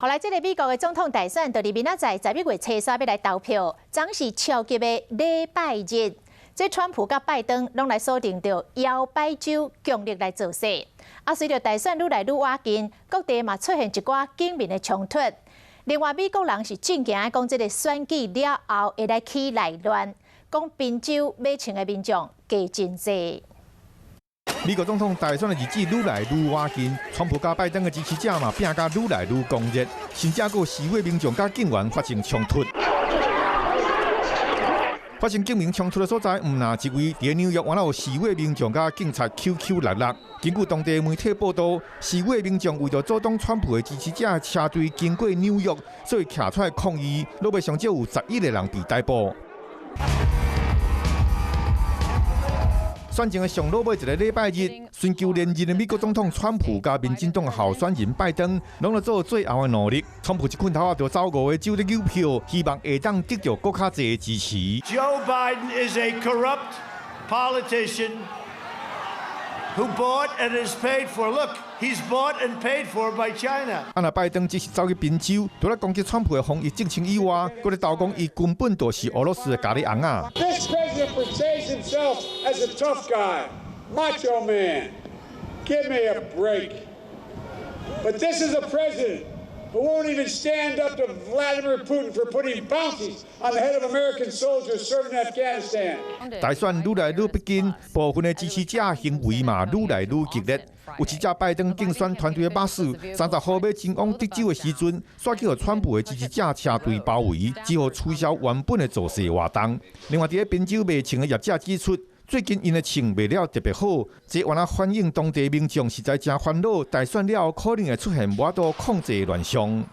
後來，這个美國的總統大選，就佇明仔載11月初三欲來投票，昨是超級的禮拜日。這川普佮拜登攏來鎖定著搖擺州強力來造勢。啊，隨著大選愈來愈倚近，各地嘛出現一寡警民的衝突。另外，美國人是真驚講這个選舉了後會來起內亂，講賓州買槍的民眾加真濟。美國總統大選的日子愈來愈倚近，川普佮拜登的支持者嘛拚甲愈來愈狂熱，甚至閣有示威民眾佮警員發生衝突。發生警民衝突的所在，毋但一位，佇紐約，原來有示威民眾佮警察搝搝搦搦。根據當地媒體報道，示威民眾為著阻擋川普的支持者車隊經過紐約，所以徛出來抗議，落尾上少有11個人被逮捕。選前的上落尾一个禮拜日，尋求連任的美國總統川普佮民進黨候選人拜登，攏咧做最後的努力。川普這困頭仔就走五个州咧搝票，希望會當得著閣較濟的支持。 Joe Biden is a corrupt politician who bought and is paid for. Look, he's bought and paid for by China. 啊，若拜登只是走去賓州，除了攻擊川普的防疫政策以外，閣咧鬥講伊根本就是俄羅斯的咖哩尪仔。 This president portrays himself as a tough guy, macho man. Give me a break. But this is a president who won't even stand up to Vladimir Putin for putting bounties on the head of American soldiers serving in Afghanistan. 大選愈來愈逼近，部分的支持者行為嘛愈來愈激烈。有一隻拜登競選團隊的巴士，30號欲前往德州的時陣，煞去予川普的支持者車隊包圍，只好取消原本的造勢活動。另外，佇咧賓州賣槍的業者指出，最近𪜶的槍賣了特別好，這原來反映當地民眾實在誠煩惱，大選了後可能會出現無法度控制的亂象。